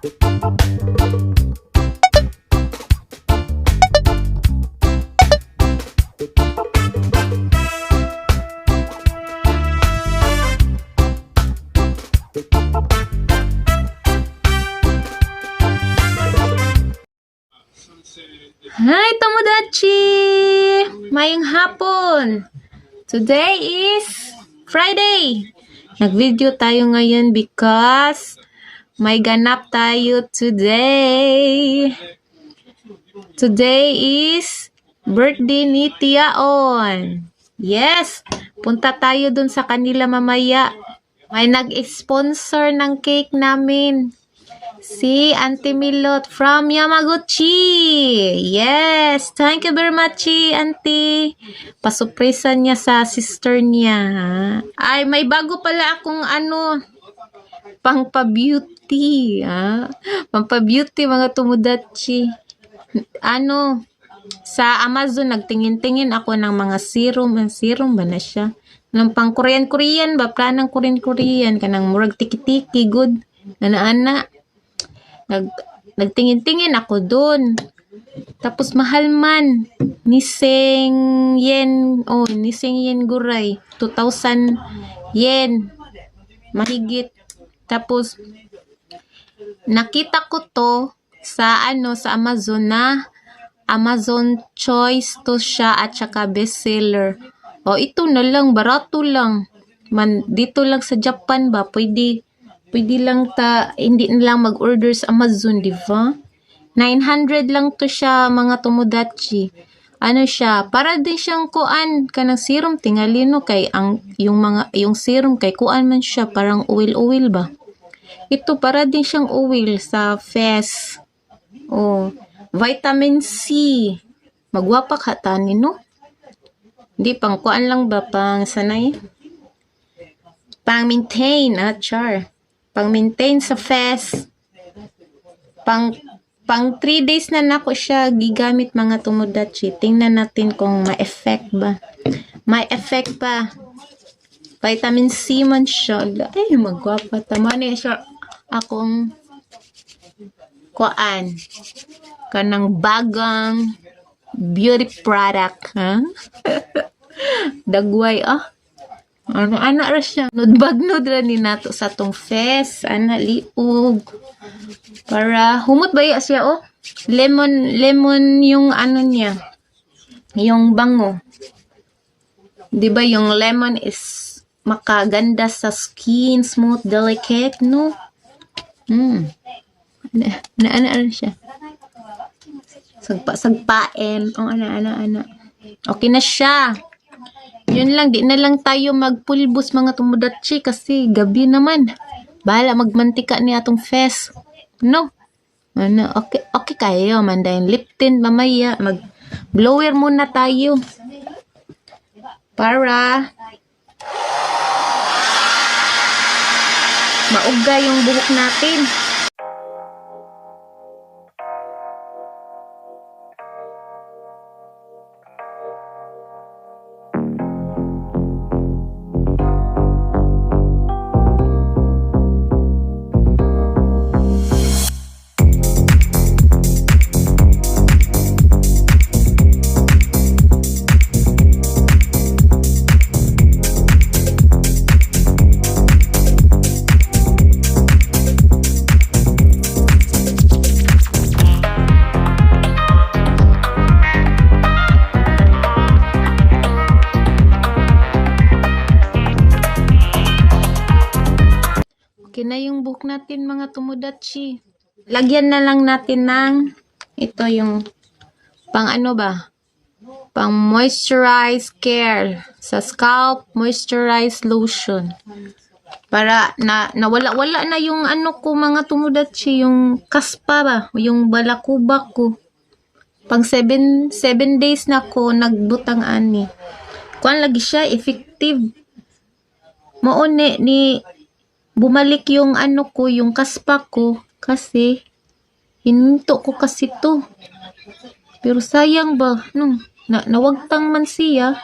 Hi, Tomodachi! Mayong hapon! Today is Friday! Nag-video tayo ngayon because may ganap tayo today. Today is birthday ni Tiaon. Yes! Punta tayo dun sa kanila mamaya. May nag-sponsor ng cake namin. Si Auntie Milot from Yamaguchi. Yes, thank you very much, Auntie. Pasupresa niya sa sister niya. Ay, may bago pala akong ano, pangpa-beauty. Ah. Pangpa-beauty, mga tumudachi. Ano, sa Amazon, nagtingin-tingin ako ng mga serum. Ang serum ba na siya? Ng pang Korean-Korean ba? Planang Korean-Korean. Kanang murag tiki-tiki, good. Ana-ana. Nagtingin-tingin ako doon. Tapos mahal man. Niseng yen. Oh, niseng yen guray. 2,000 yen. Mahigit. Tapos, nakita ko to sa ano sa Amazon na Amazon Choice to siya at saka bestseller. O ito na lang, barato lang. Man, dito lang sa Japan ba, pwede pwede lang ta, hindi na lang mag-order sa Amazon, di ba? 900 lang to siya, mga tomodachi. Ano siya, para din siyang kuan kanang serum tingali no kay ang yung mga yung serum kay kuan man siya parang oil-oil ba. Ito para din siyang oil sa face. Oh, vitamin C. Magwapa ka tani no. Hindi pang kuan lang ba pang sanay? Pang maintain ah char. Pang maintain sa face. Pang pang 3 days na nako siya gigamit mga tumudachi. Tingnan natin kung ma-effect ba. May effect pa. Vitamin C man siya. Ay, magwapa. Tama na siya. Akong kuan. Kanang bagang beauty product. Ha? Dagway, ah. Ano, ana ra siya. Nudbagnod ra ni nato sa tong face. Ana, liog. Para, humot ba ya siya, oh? Lemon, lemon yung ano niya. Yung bango. 'Di ba yung lemon is makaganda sa skin, smooth, delicate, no? Ana, ana, ana, ana siya. Sagpa, sagpain. Oh, ana, ana, ana. Okay na siya. Yun lang, di na lang tayo magpulbos mga tumudatsi kasi gabi naman. Bahala magmantika ni atong face. No? Ano, okay, okay kayo, mandayin lip tint mamaya. Mag blower muna tayo. Para mauga yung buhok natin. Okay na yung buhok natin mga tumudachi. Lagyan na lang natin ng ito yung pang ano ba? Pang moisturize care sa scalp moisturize lotion. Para na nawala-wala na yung ano ko mga tumudachi, yung kaspa ba, yung balakubak ko. Pang 7 7 days na ko nagbutang ani. Kuan lagi siya effective. Mao ni ni bumalik yung ano ko, yung kaspa ko kasi hininto ko kasi to. Pero sayang ba, no, na, nawagtang man siya,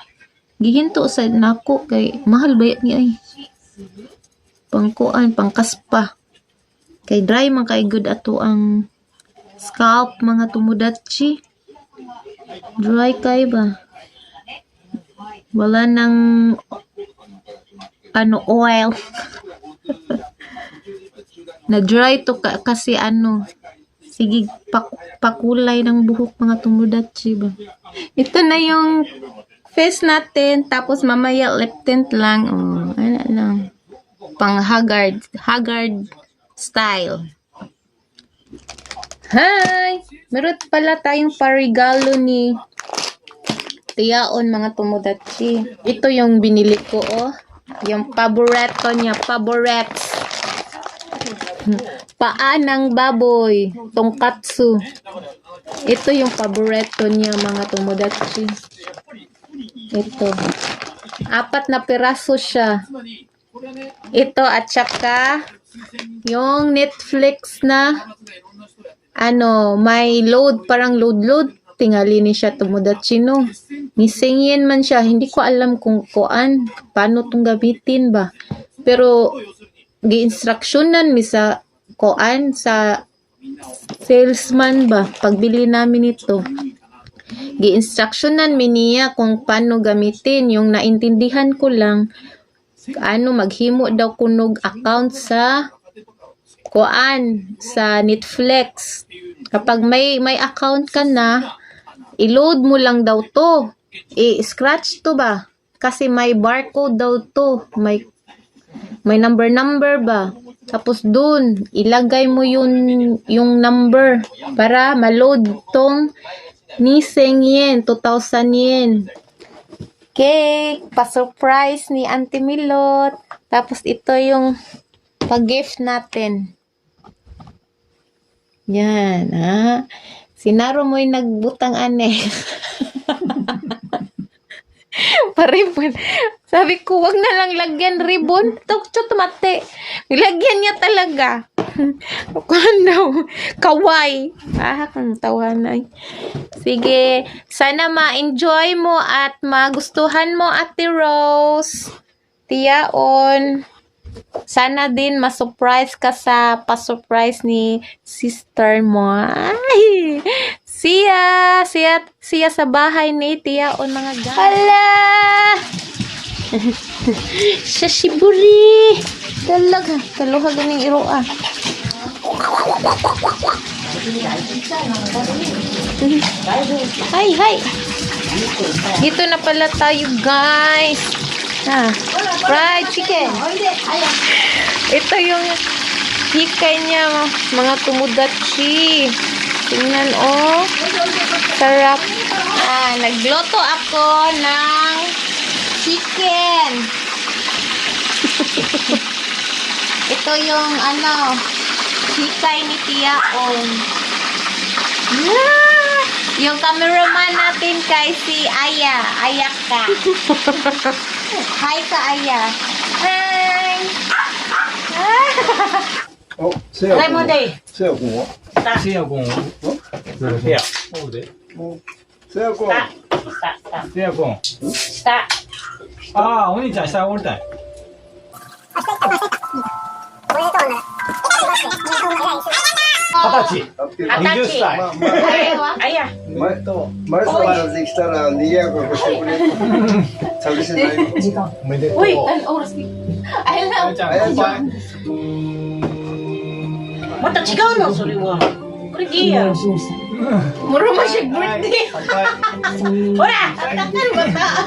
gihinto sa nako kay mahal ba niya ay. Pangkuan, pangkaspa. Kay dry man kay gud ato ang scalp, mga tomodachi. Dry kay ba? Wala nang ano, oil. Na dry to kasi ano, sige pakulay ng buhok, mga tomodachi ba. Ito na yung face natin, tapos mamaya lip tint lang. Oh, ano lang. Pang haggard, haggard style. Hi! Meron pala tayong parigalo ni Tiaon, mga tomodachi. Ito yung binili ko, oh. Yung paboreto niya, paborets. Paa ng baboy, tonkatsu. Ito yung paboreto niya, mga tomodachi. Ito. Apat na piraso siya. Ito at saka yung Netflix na ano, may load, parang load-load. Tingali ni siya, tomodachi, no. Missing man siya. Hindi ko alam kung kuan, paano tong gamitin ba. Pero, gi-instructionan mi sa kuan, sa salesman ba, pagbili namin ito. Gi-instructionan mi niya kung paano gamitin. Yung naintindihan ko lang, ano, maghimo daw kunog account sa kuan, sa Netflix. Kapag may account ka na, i-load mo lang daw to. I-scratch to ba? Kasi may barcode daw to. May number number ba? Tapos dun, ilagay mo yung number para ma-load tong 2,000 yen, 2,000 yen. Cake, pa-surprise ni Auntie Milot. Tapos ito yung pag-gift natin. Yan, ha? Si Naro mo'y nagbutang ane. Pa-ribbon. Sabi ko, wag na lang lagyan ribbon. Tukcho tumate. Lagyan niya talaga. Ano? Kaway. Ah, kung tawanan. Sige. Sana ma-enjoy mo at magustuhan mo, Ate Rose. Tiaon. Sana din ma-surprise ka sa pa-surprise ni sister mo. Ay! See ya! See ya, see ya sa bahay ni Tiaon, mga guys. Hala! Shashiburi! Talaga. Kaluha ganing iro ah. Hi, hi! Dito na pala tayo, guys. Ah, fried chicken. Ito yung hikay niya, mga tomodachi. Tingnan, oh. Sarap. Ah, nagluto ako ng chicken. Ito yung ano, hikay ni Tiaon. Ah, yung cameraman natin kay si Aya. Aya ka. Hi ka, Aya. Hi! 哦，せやこせやこんはせやこん。せや。そうで。せやこん。せやこん。下。ああ、お兄ちゃん下降りたい。20歳。20歳。まあまあ、前前さんできたら賑やかくしてくれ。寂しない。おめでとう。 Uy, ano oras ni? Ay lang. あやちゃん、あやちゃ乾ん杯。また違うのそれは。これでいいや。 Muro man siya birthday. 乾杯。ほら。 Takal ba ta?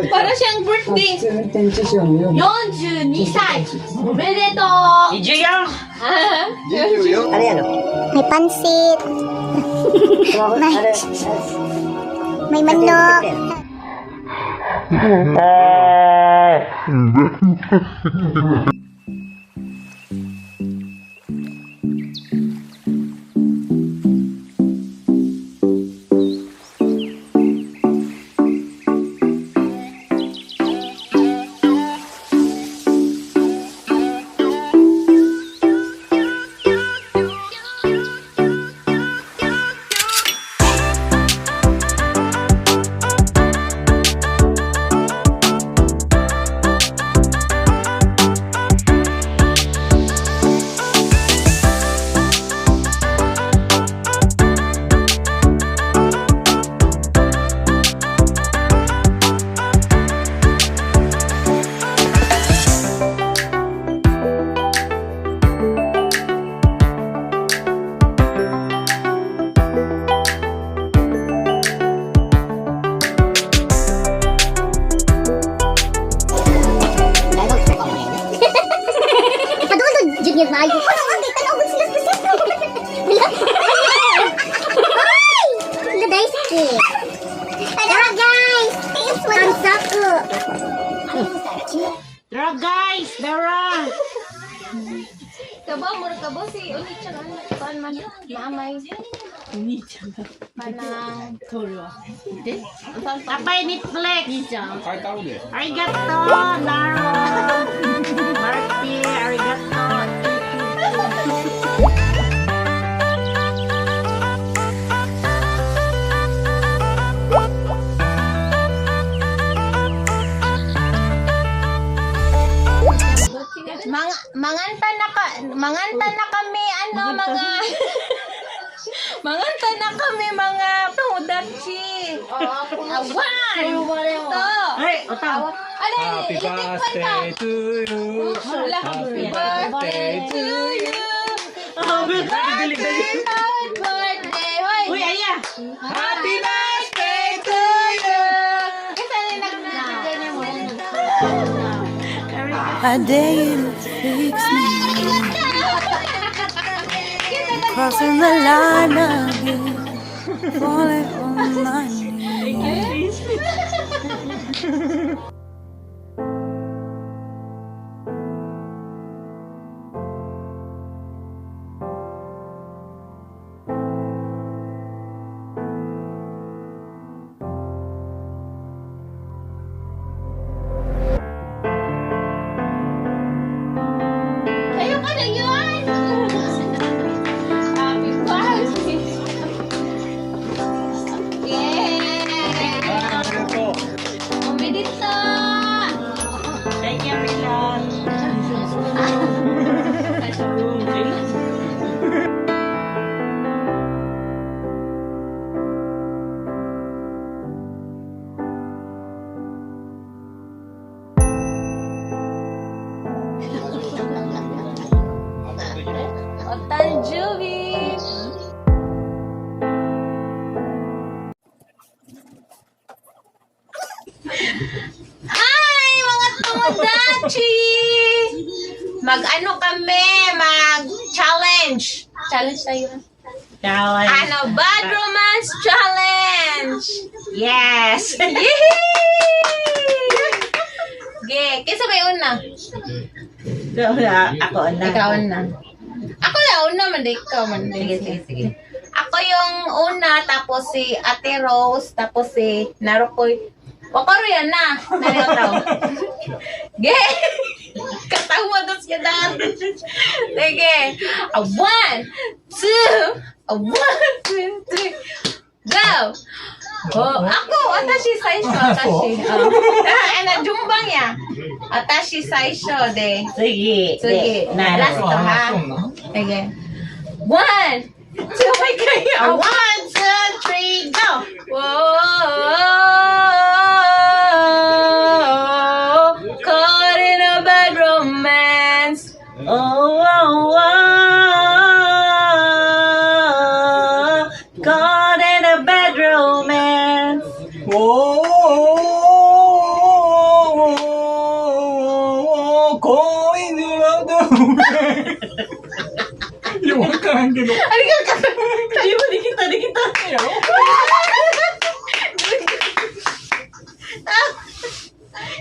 Para siyang birthday. 42歳おめでとう。 24。 24。 May pansit. May manok. Dara guys, dara. Kabo, mura kabo si Unichan ano, kuan man, maamay. Unichan. Panang Apay Netflix. Arigato, Naro. Marty, arigato. Manganta na kami ano mga manganta na kami mga tomodachi. One, two. Ay, utang. Ano, Happy itik birthday to you. Happy birthday to you. Happy Happy birthday. Hoy. Uy, aya. Happy birthday to you. Kasi ano yung nag-ganyan mo? I dare you to fix me. Crossing the line again, falling on my knees. Ayoko na yun! Happy birthday! Yay! Umidito! Thank you, Rilan. Otanjubi! Hi, mga tomodachi! Mag-ano kami? Mag-challenge! Challenge tayo. Challenge. Ano? Bad Romance Challenge! Yes. Yee! Ge, kinsa may una? Ako na. Ikaw na. Ako na una man di ikaw man. Sige, sige, sige. Ako yung una, tapos si Ate Rose, tapos si Narukoy. Wakaro yan na. Narito. Ge! Katawa doon siya dahil. Sige. A one, two, a one, two, three. Go! Oh, ako, atashi saisho, atashi. Oh. Ah, ana, jumbang ya. Atashi saisho de. Sige. Sige. Na. Last to ha. Sige. One, two, my kaya. A one, two, three, go. Whoa, caught in a bad romance. Oh. Caught in a bad romance. おー、恋ぬらだいや、わからんけど。 Di ba, di kita, di kita. やろ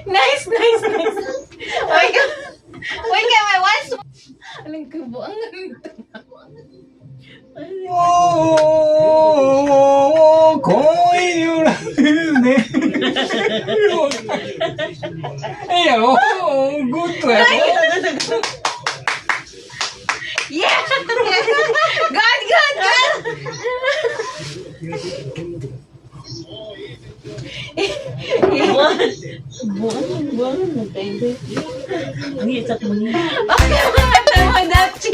Nice, nice, nice. Wait, wait, wait, once more. Anong kubo? Ang ganito. おー、恋ぬらね。ええやろグッドやろ Yeah! Good, good, good! Buwan, buwan, nagkainde. Ang isa ko Okay, mga tomodachi.